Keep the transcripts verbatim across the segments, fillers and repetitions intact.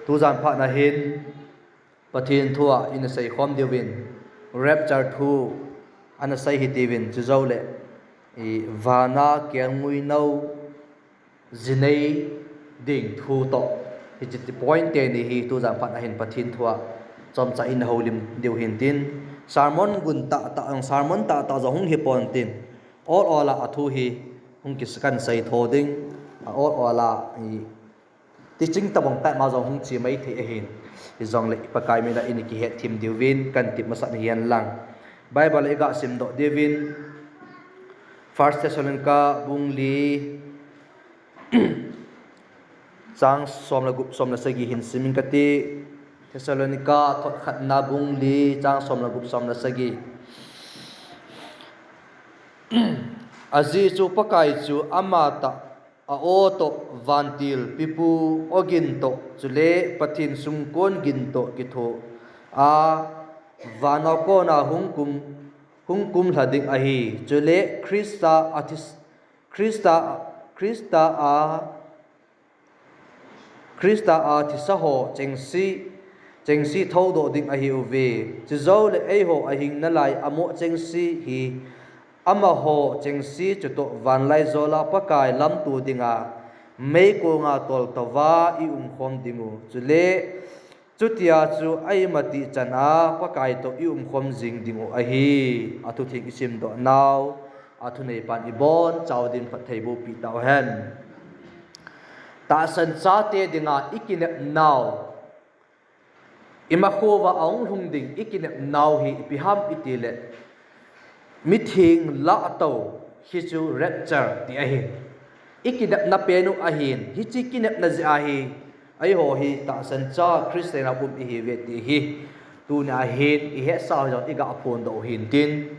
Tujan phat na hin Pathen thu a ina seikhom diuvin, rapture thu ana sei hitiuvin, chujouleh i vana kelngoi nau jinei ding thu toh, hiche ti point teni hi tujan phat na hin Pathen thu a chomcha ina houlim diu hintin, sermon gun tahtah, sermon tahtah jong hung hipontin, ol ol a athu hi hung kikan seitho ding, a ol ol a i teaching tabang pet ma jong hung che mai thei ahin. Hijongleh Pakai mina ina kihetthem diuvin kan tep masat hihen lang, Bible iga simdoh diuvin, First Thessalonica bung li chang som le gup, som le sagi hin simin kati. Thessalonica thot khatna bung li chang som le gup, som le sagi. Ajeh chu Pakai chu amatah a-o toh, vantil pipu ogin toh, chule Pathen sumkon gin toh kithoa, vana kona hung kum, hung kumlha ding ahi. Chule Christa athi, Christa, Christa a, Christa a thisa ho chengse, chengse thoudoh ding ahiuve. Chujouleh eiho ahing nalai amoh chengse hi, amaho chengse chutoh vanlaijol a Pakai lamto dinga meikonga toltouva i umkhom dingu. Chule chutia chu a-imatih chana Pakai toh i umkhom jing dingu ahi. Athutheng isimdoh nau, athuneipan ibonchauvin phatthei bohpeh tauhen. Tahsan chate dinga ikinepnau, imakhouva ahung lhung ding ikinepnau hi ipi ham itileh, mitheng lahtou, hichu rapture ti ahi. Ikinepna penu ahin, hiche kinepna jeh ahi, eiho hi tahsan cha Christian a um ihiuve ti hi tunia hin ihetsau jong iga phondoh hintin,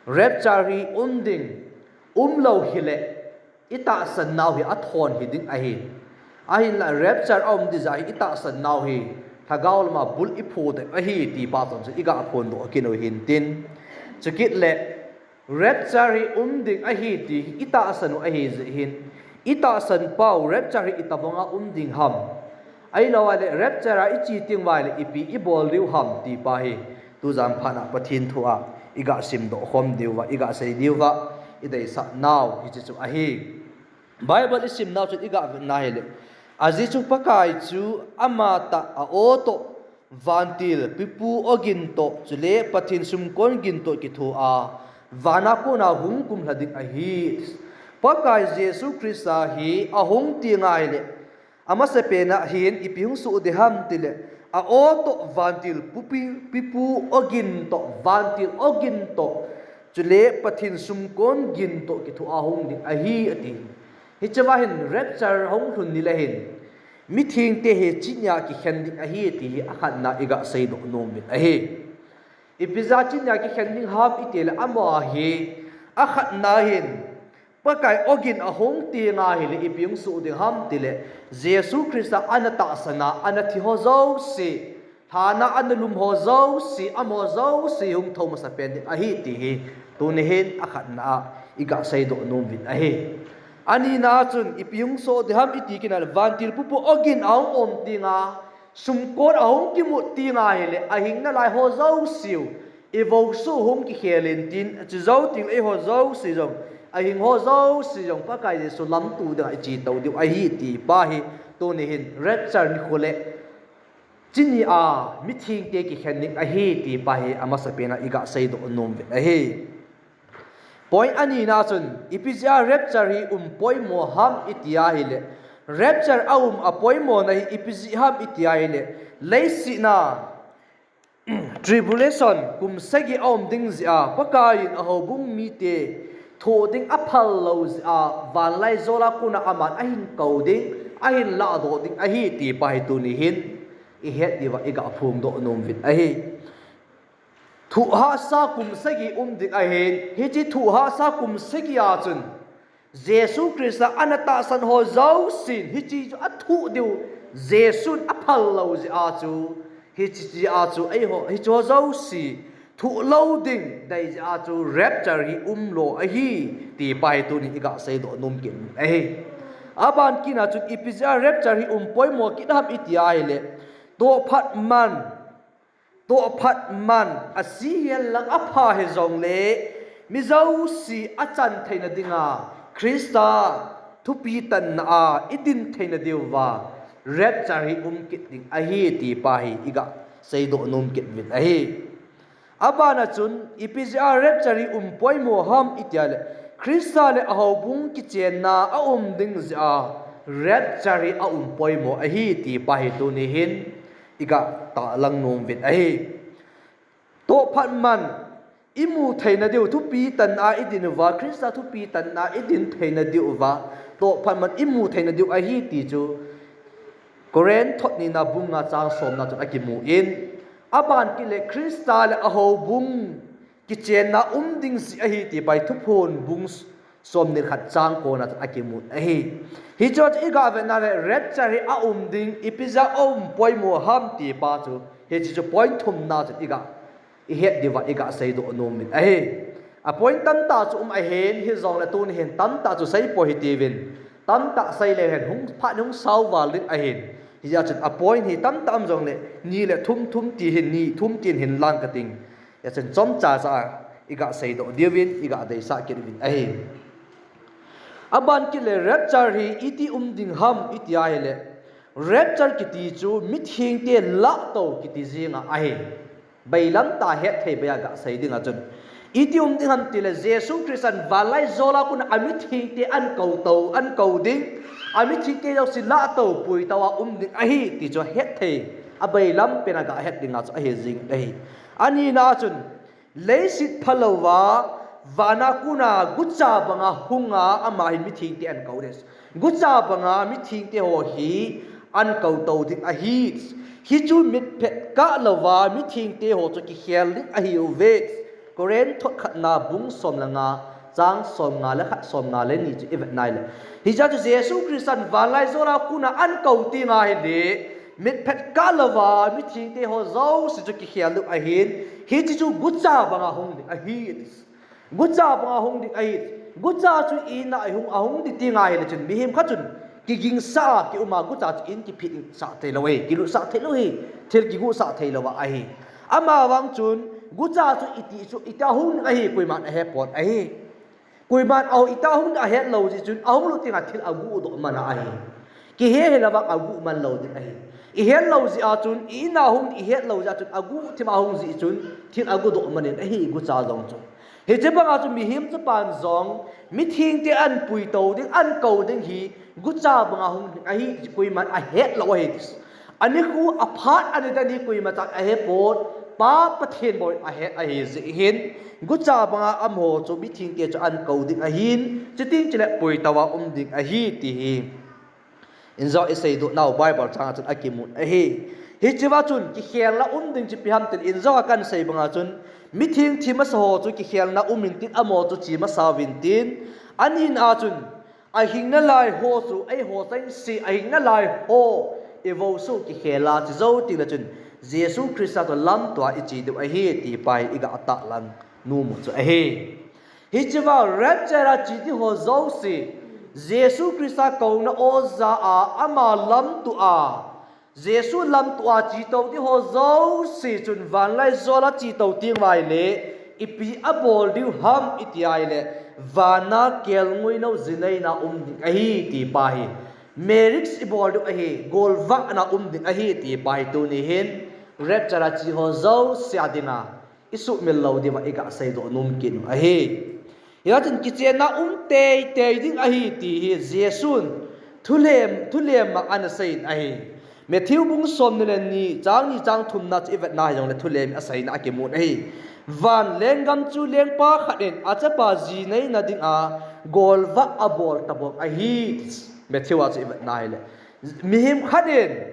rapture hi um ding, umlou hileh itahsan nau hi athon hiding ahi. Ahinla rapture aum ding jeh hi itahsan nau hi lhagao lama bul ipho ding ahi ti pa chun iga phondoh kit u hintin, chukit leh rapture hi um ding ahi ti hi itahsan u ahijeh hin, itahsan pau rapture hi itobanga um ding ham, ahilouleh rapture a iche tenguva leh ipi ibol diu ham ti pa hi tujan phatna Pathen thu a iga simdoh khom diuva, iga sei diuva ideisah nau hiche chu ahi. Bible isimnau chun iga vetna hileh, ajeh chu Pakai chu amatah a-o toh, vantil pipu ogin toh, chule Pathen sumkon gin toh kithoa, vana kona hung kumlha ding ahi. Pakai Jesu Christa hi ahung tenga hileh, amasapena hin ipi hung soh ding ham tileh, a-o toh vantil pupi, pipu ogin toh, vantil ogin toh, chule Pathen sumkon gin toh kithoa hung ding ahi ati. Hichea hin rapture hung lhun nileh hin, mithengte hi chunia kikhen ding ahi ti hi akhatna iga seidoh nomin ahi. Ipi jeh a chunia kikhen ding ham itileh, amaho hi akhatna hin Pakai ogin ahung tenga hileh ipi hung soh ding ham tileh, Jesu Christa ana tahsan a, ana thi ho jouse, lhana ana lum ho jouse, amaho jouse hung thou masapen ding ahi ti hi tuni hin akhatna a iga seidoh nomin ahi. Anina chun ipi hung soh ding ham iti kit a leh, vantil pupu ogin ahung um tenga, sumkon ahung kimut tenga hileh, ahing nalai ho jouseu, ivousoh hung kikhel intin, chujou tengleh eiho jouse jong, ahing ho jouse jong Pakai Jesu lamto dinga iche tou diu ahi ti pa hi tuni hin rapture nikho leh chunia mithengte kikhen ding ahi ti pa hi amasapena iga seidoh nomin ahi. Point anina chun, ipi jeh a rapture hi um poimo ham iti ahileh, rapture aum apoimona hi ipi jeh ham iti ahileh, leiset a tribulation kum sagi aum ding jeh a, Pakai in ahoubung mite thoh ding aphal lou jeh a, vanlaijol a kona aman ahin kou ding, ahin lahdoh ding ahi ti pa hi tuni hin ihet diuva iga phongdoh nomin ahi. Thoh hahsa kum sagi um ding ahin, hiche thoh hahsa kum sagi a chun Jesu Christa ana tahsan ho jousen hiche chu athoh diu, Jesun aphal lou jeh a chu, hiche jeh a chu eiho, hiche ho jouse thoh lou ding dei jeh a chu rapture hi umlou ahi ti pa hi tunin iga seidoh nom kit ahi. Aban kit a chun ipi jeh a rapture hi um poimo kit ham iti ahileh, Tohphat man, tohphat man, asi hihen lang apha hijongle, mi jouse achan theina dinga, Christa thupi tanna a idin theina diuva, rapture hi um kit ding ahi ti pa hi iga seidoh nom kit uvin ahi. Abana chun, ipi jeh a rapture hi um poimo ham itia le, Christa le ahoubung kichenna aum ding jeh a, rapture hi aum poimo ahi ti pa hi tuni hin iga tahlang nom uvin ahi. Tohphat man, imu theina diu, thupi tanna a idin uva, Christa thupi tanna a idin theina diuva, tohphat man imu theina diu ahi ti chu, Corinth thot nina bung nga chang somna chun akimun. Aban kit le Christa le ahoubung kichenna um ding jeh ahi ti pa hi Thuphon bung somni le khat chang kona chun akimun ahi. Hiche chu iga vetna le rapture hi aum ding, ipi jeh a aum poimo ham ti pa chu, hiche chu point thumna chun iga ihet diuva iga seidoh nom uvin ahi. A point tamtah chu um ahin, hijongle tuni hin tamtah chu seipoi hitiuvin. Tamtah seileu hen, hung phat hung sao val ding ahin. Hijeh chun a point hi tamtah um jongle, ni le thum, thum ti hin, ni thum tin hin lang kating. Hijeh chun chomcha cha a iga seidoh diuvin, iga deisah kit uvin ahi. Aban kit le rapture hi iti um ding ham itia ahile, rapture kiti chu mithengte lahtou kiti jinga ahi. Bailam tah a hetthei beiya gasei dinga chun, iti um ding ham tile, Jesu Christan vanlaijol a kona amithengte ahin koutou, ahin kou ding, amithengte jouse lahtou puitou a um ding ahi ti chu hetthei, abailam pena gahet dinga chu ahi jing ahi. Anina chun, leiset phalouva, vana kona gucha banga hunga ama hin mithengte ahin kou ding. Gucha banga mithengte ho hi ahin koutou ding ahi. Hichu mitphet kah louva mithengte ho chu kikhel ding ahiuve. Corinth thot khatna bung som le nga, chang som nga le khat, som nga le ni chu ivet nai le, hiche chu Jesu Christan vanlaijol a kona ahin kou tenga ahile, mitphet kah louva mithengte ho jouse chu kikhel ding ahin, hiche chu gucha banga hung ding ahi. Gucha banga hung ding ahi. Gucha chu in a ahung, ahung ding tenga ahile chun, mihem khat chun kigingsah a kiuma, gucha chu in kiphit sah theilou ahi, kilutsah theilou ahi, thil kiguhsah theilouva ahi. Amavang chun, gucha chu iti chu, iti ahung ding ahi, koiman ahepon ahi. Koiman aho iti ahung ding ahetlou jeh chun, ahunglut tenga thil aguhdoh man ahi. Kihe hilouva aguh man lou ding ahi. Ihetlou jeh a chun, i in a hung, ihetlou jeh a chun, aguh thim a hung jeh chun, thil aguhdoh man in ahi, gucha jong chu. Hiche banga chu mihem chapan jong, mithengte ahin puitou ding, ahin kou ding hi, gucha banga hung ding ahi, koiman ahetlou ahi. Anikho aphat anidan hi koimachan ahepon, Pa Pathen bou in ahet ahi jeh hin, gucha banga amaho chu mithengte chu ahin kou ding ahin, chuting chule puitou a um ding ahi ti hi. Injong iseidoh nau Bible chang a chun akimun ahi. Hichea chun kikhelna um ding chu ipi ham tile, injong a kahin sei banga chun, mitheng thi masa ho chu kikhelna um intin, amaho chu che masa uvin tin. Anina chun, ahing nalai ho chu, eiho chengse ahing nalai ho, eiho chu kikhel a che jou tengle chun, Jesu Christa toh lamtoa iche diu ahi ti pa hi iga tahlang nom u chu ahi. Hichea rapture a che ding ho jouse, Jesu Christa kouna o ja a, ama lamtoa, Jesu lamtoa chetou ding ho jouse chun vanlaijol a chetou teng uva ahile, ipi abol diu ham iti ahile, vana kelngoi nou jineina um ding ahi ti pa hi. Marriage ibol diu ahi, golvahna um ding ahi ti pa hi tuni hin, rapture a che ho jouse a dinga isuhmil lou diuva iga seidoh nom kit u ahi. Hijeh chun kichenna um teitei ding ahi ti hi Jesun thulem, thulem a ana seiyin ahi. Matthew bung somni le ni, chang ni chang thumna chu ivetna hijongle thulem aseina akimun ahi. Van lenggam chu lengpa khat in achapa jineina dinga golvah abol tabang ahi. Matthew a chu ivetna hile, mihem khat in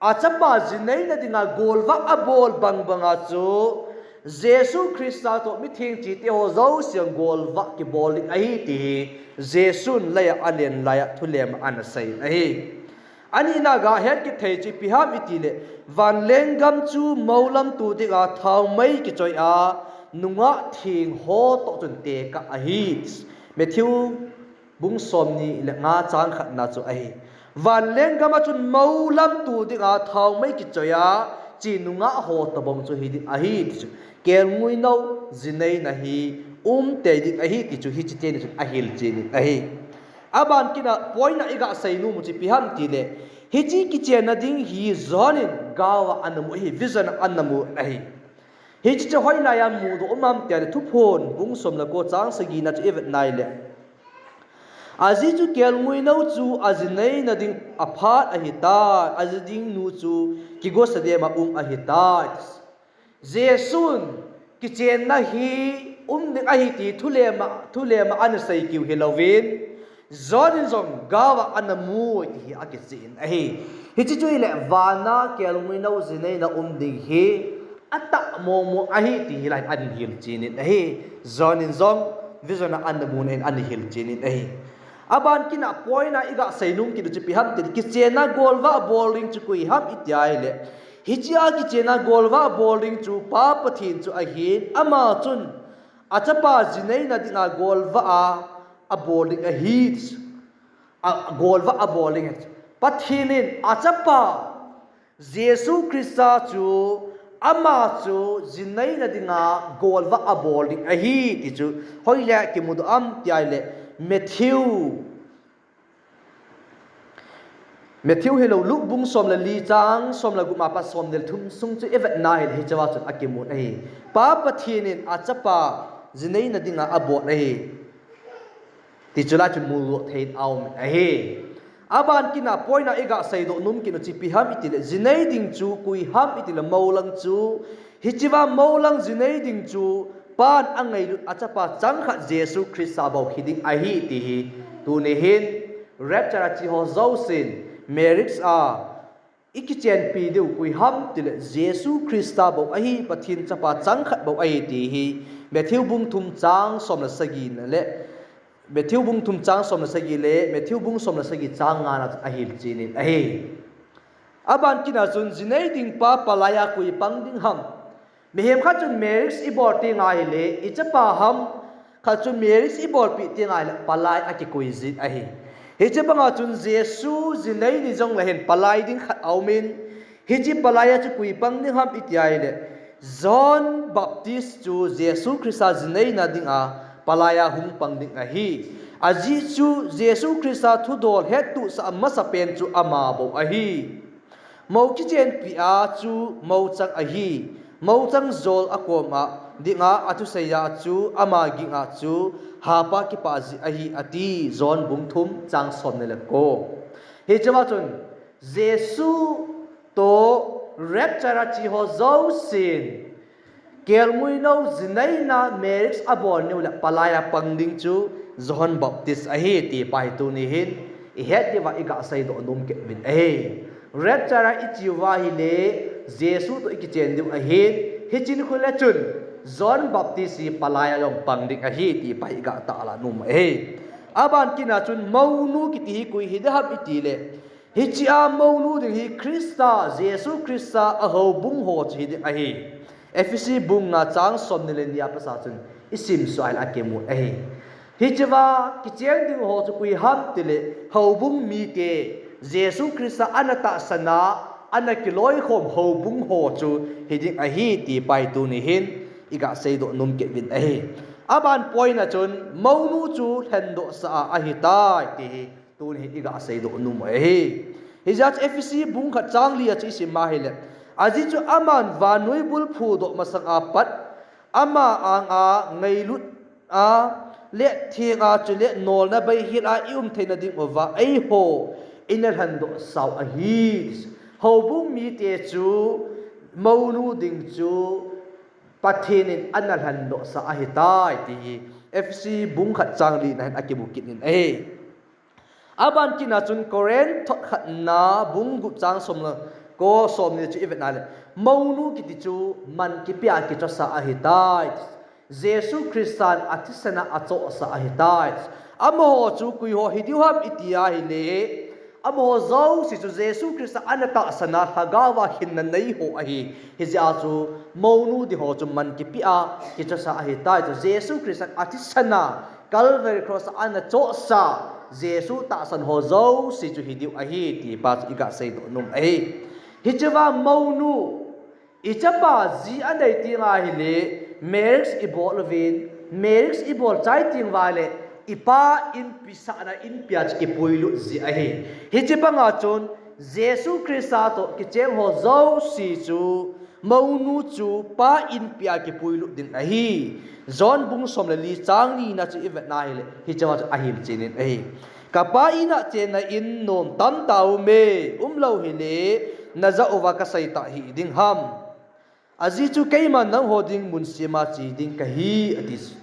achapa jineina dinga golvah abol bang banga chu, Jesu Christa toh mitheng chete ho jouse a golvah kibol ding ahi ti hi, Jesun laiya alen laiya thulem a ana seiyin ahi. Anina gahet kit thei chu ipi ham itile, van lenggam chu mou lamto dinga thaomei kichoi a, nungah theng ho toh chun tekah ahi. Matthew bung somni le nga chang khatna chu ahi. Vanlenggam a chun moulam tu dinga thaomei kichoiya, chi nungah ho tobang chu hi ding ahi ti chu. Kelngui nou, jineina hi umtei ding ahi ti chu hiche teni chun ahilchen in ahi. Aban kit a point a iga seinom u chu ipi ham tile, hiche kichenna ding hi John in gao a ana mu ahi, vision a ana mu ahi. Hiche chu hoilai a mudoh um ham tile, Thuphon bung som le ko chang sagi na chu ivet nai le. Ajeh chu kelngui nou chu ajineina ding aphat ahitai, aji ding nu chu kigosa dem a um ahitai. Jesun kichenna hi um ding ahi ti thulem a, thulem a ana sei kiu hilouvin, John in jong gao a ana mu ti hi akichen ahi. Hiche chu ile vana kelngui nou jineina um ding hi atah mong mong ahi ti hi lai ana hilchen in ahi. John in jong vision a ana mu na in ana hilchen in ahi. Aban kit a point a iga seinom kit u chu ipi ham tile, kichenna golvah bol ding chu koi ham iti a ile, hiche a kichenna golvah bol ding chu Pa Pathen chu ahin, ama chun achapa jineina dinga golvah a, abol ding ahi. A, golvah abol ding ahi. Pathen in achapa Jesu Christa chu, ama chu jineina dinga golvah abol ding ahi ti chu hoilai a kimudoh am tia ile, Matthew, Matthew hilou, Luke bung som le li chang som le gup a pat som le thum sung chu ivet na hile hiche a chun akimun ahi. Pa Pathen in achapa jineina dinga abol ahi ti chu lai chun mudoh thei in aumin ahi. Aban kit a point a iga seidoh nom kit u chu ipi ham iti le, jinei ding chu koi ham iti le, moulang chu, hiche a moulang jinei ding chu Pan angailut achapa changkhat Jesu Christa bou hi ding ahi ti hi tuni hin rapture a che ho jousen marriage a ikichenpi diu koi ham tile, Jesu Christa bou ahi, Pathen chapa changkhat bou ahi ti hi Matthew bung thum chang som le sagi na le, Matthew bung thum chang som le sagi le Matthew bung som le sagi chang nga na ahilchen in ahi. Aban kit a chun jinei ding pa palai a koi pang ding ham? Mihem khat chun marriage ibol teng ahile, ichapa ham khat chun marriage ibolpeh teng ahile palai akikoi jin ahi. Hiche banga chun Jesu jinei ni jongle hin palai ding khat aumin, hiche palai a chu koi pang ding ham iti ahile, John Baptist chu Jesu Christa jineina dinga palai a hung pang ding ahi. Ajeh chu Jesu Christa thudol hettohsah masapen chu ama bou ahi. Mou kichenpi a chu mouchang ahi. Mouchang jol akom a dinga athusei a chu ama ging a chu hapa kipah jeh ahi ati, John bung thum chang somni le ko. Hiche a chun Jesu toh rapture a che ho jousen kelngui nou jineina marriage abol niu le palai a pang ding chu John Baptist ahi ti pa hi tuni hin ihet diuva iga seidoh nom kit uvin ahi. Rapture a iche uva ahile Jesu toh ikichen diu ahin, hiche nikho le chun John Baptist hi palai a jong pang ding ahi ti pa hi iga tahlah nom ahi. Aban kit a chun mounu kiti hi koi hi ding ham iti le, hiche a mounu ding hi Christa, Jesu Christa a houbung ho chu hi ding ahi. Ephesi bung nga chang somni le ni a pat a chun isim suh ahile akimu ahi. Hiche a kicheng ding ho chu koi ham tile, houbung mite, Jesu Christa ana tahsan a, ana kiloikhom houbung ho chu hi ding ahi ti pa hi tuni hin iga seidoh nom kit uvin ahi. Aban point a chun mounu chu lhendohsah a ahitai ti hi tuni hin iga seidoh nom u ahi. Hijeh a chu Ephesi bung khat chang li a chu isim ahile, ajeh chu aman vannoi bul phudoh masang a pat ama anga ngailut a le theng a chule nolna beihel a ium theina dinguva eiho ina lhendohsah u ahi. Houbung mite chu mounu ding chu Pathen in ana lhendohsah ahitai ti hi Ephesi bung khat chang li na hin akimu kit in ahi. Aban kit a chun Corinth thot khatna bung gup chang som le ko somni chu ivet na le, mounu kiti chu man kipe a kichosa ahitai. Jesu Christan athisan a achosa ahitai. Amaho chu koi ho hi diu ham iti ahile, amaho jouse chu Jesu Christa ana tahsan a lhagao a hinna nei ho ahi. Hijeh a chu mounu ding ho chu man kipe a kichosa ahitai. Chu Jesu Christan athisan a Calvary Cross a ana chohsa Jesu tahsan ho jouse chu hi diu ahi ti pa chu i ga seidoh nom ahi. Hichea mounu, i chapa ji anei teng ahile, marriage i bol uvin, marriage i bol chai teng uva le, i pa inpi sahna inpia chu i puilut ji ahi. Hiche banga chun, Jesu Christa toh kicheng ho jouse chu, mounu chu pa inpia kipuilut ding ahi. John bung som le li chang nina chu i vetna hile, hichea chu ahil chen in ahi. Ka pa ina chenna in nom tam taume, umlou hile, na jah uva ka sei tah hih ding ham. Ajeh chu keiman nangho ding mun sema che ding kahi, ati chu.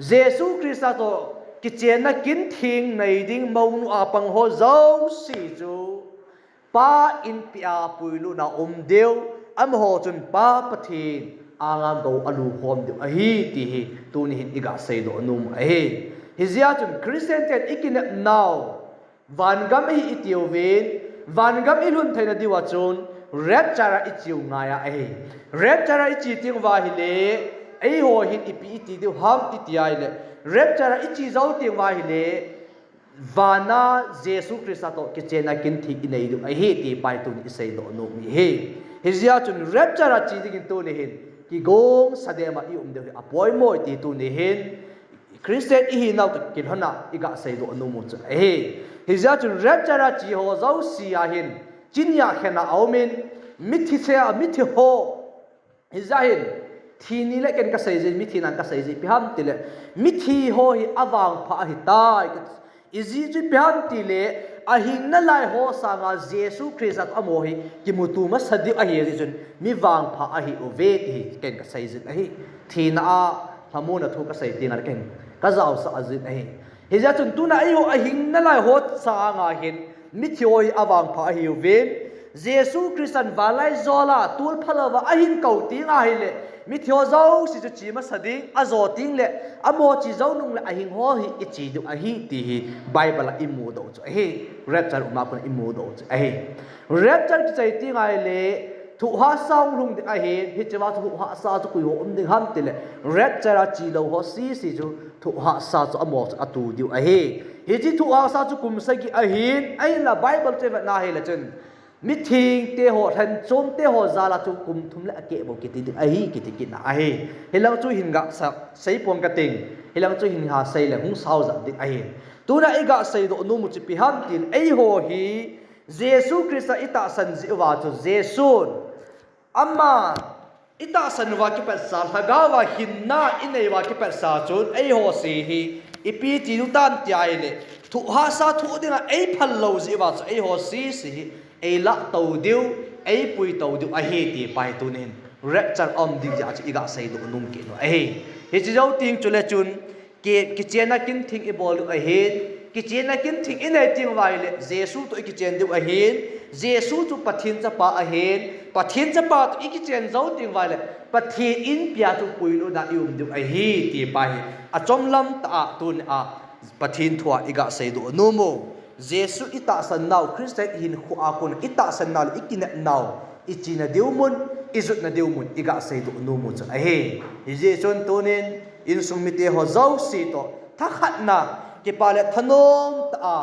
Jesu Christa toh kichenna kin theng nei ding mounu a pang ho jouse chu pa inpia puilutna um diu, amaho chun Pa Pathen anga gou alu khom diu ahi, ti hi tuni hin i ga seidoh nom ahi. Hijeh chun Christian ten i kinepnau, vangam ahi i tiuvin, vangam i lhun theina diuva chun, rapture a i cheu ngai ahi. Rapture a i che teng uva hile, eiho hin ipi i ti diu ham i ti ahile, rapture a i che jou teng uva hile, vana Jesu Christa toh kichenna kin theng i nei diu ahi ti pa hi tuni i seidoh nom ahi. Hijeh chun rapture a che dingin tuni hin, kigong sa dema i um diu hi apoimo ti tuni hin, Christian i hinau toh kilhona i ga seidoh nom u chu ahi. Hijeh chun rapture a che ho jouse a hin, chini a khen a aumin, mithi se a, mithi ho. Hijeh hin, thi ni le ken ka sei jin, mithi nan ka sei jin, ipi ham tile, mithi ho hi avangpha ahitai. Ijeh chu ipi ham tile, ahing nalai ho sanga Jesu Christa toh amaho hi kimuto masa diu ahi jeh chun, mi vangpha ahiuve ti hi ken ka sei jin ahi. Thina a lhamonna thu ka sei teng le ken ka jaosah jin ahi. Hijeh chun tuna eiho ahing nalai ho sanga hin mithi ho hi avangpha ahiuvin, Jesu Christan vanlaijol a tolpha louva ahin kou teng ahile, mithi ho jouse chu che masa ding, ajo teng le, amaho che jou nung le ahing ho hi i che diu ahi ti hi Bible a i mudoh chu ahi. Rapture um a kon i mudoh chu ahi. Rapture kichai teng ahile, thohhahsa hung lhung ding ahi, hichea chu thohhahsa chu koi ho um ding ham tile, rapture a che lou ho sese chu thohhahsa chu amaho chu ato diu ahi. Hiche thohhahsa chu kum sagi ahin, ahinla Bible chu i vetna hile chun, mithengte ho, lhenchomte ho jal a chu kum thum le akeh bou kiti ding ahi, kiti kitna ahi. Hilang chu hin ga sa, sei pong ka ting, hilang chu hin ha sei le hung sao jat ding ahi. Tuna i ga seidoh nom u chu ipi ham tile, eiho hi, Jesu Christa i tahsan jeh uva chu Jesun, ama i tahsan uva kipatsa, lhagao a hinna i nei uva kipatsa chun eiho se hi ipi ti diu tam ti ahile, thohhahsa thoh dinga ei phal lou jeh uva chu eiho sese hi ei lahtou diu, ei puitou diu ahi ti pa hi tunin rapture um ding jeh a chu i ga seidoh nom kit u ahi. Hiche jou teng chule chun, Ki, kichenna kin theng i bol diu ahin, kichenna kin theng i nei teng uva ahile, Jesu toh i kichen diu ahin, Jesu chu Pathen chapa ahin, Pathen chapa toh i kichen jou teng uva ahile, Pathen inpia chu puilutna i um diu ahi ti pa hi, achomlam tah a tuni a Pathen thu a i ga seidoh nom u. Jesu i tahsan nau, Christian i hinkho a kon i tahsan nau le i kinep nau, i chena diu mun, i jutna diu mun, i ga seidoh nom u chu ahi. Hijeh chun tunin, insung mite ho jouse toh, thakhatna, kipa le thanom tah a,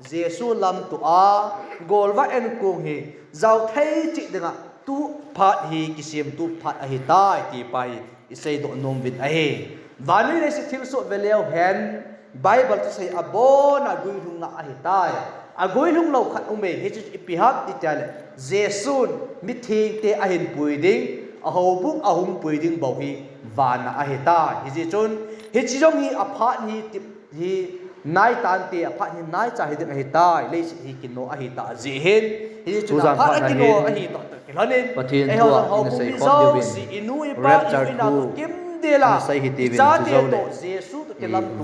Jesu lamto a, golvah enkong hi, jao thei cheh dinga, tu phat hi, kisemto phat ahitai, ti pa hi, i seidoh nom uvin ahi. Vannoi leiset thilsoh ve leu hen, Bible thusei abon a guilhung nga ahitai. Aguilhung lou khat um e, hichu ipi ham i ti le, Jesun mithengte ahin pui ding, ahoubung ahung pui ding bou hi vana ahitai. Hijeh chun, hiche jong hi aphat hi tip hi nai tante, aphat hi naicha hi ding ahitai, leiset hi kino ahitah jeh hin, hiche jong aphat a kino ahi toh toh kilhonin, Pathen thu a i na sei khom diuvin, rapture thu i na sei hitiuvin, chujou le, Jesu toh kilamto